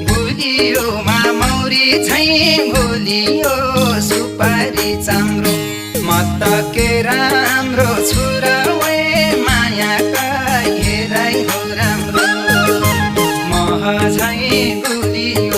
भुलियोमा मौरी झै भुलियो सुपारी चाम्रो म त के राम्रो छु र वे मायाका हेराइ हो राम्रो मह झै भुलियो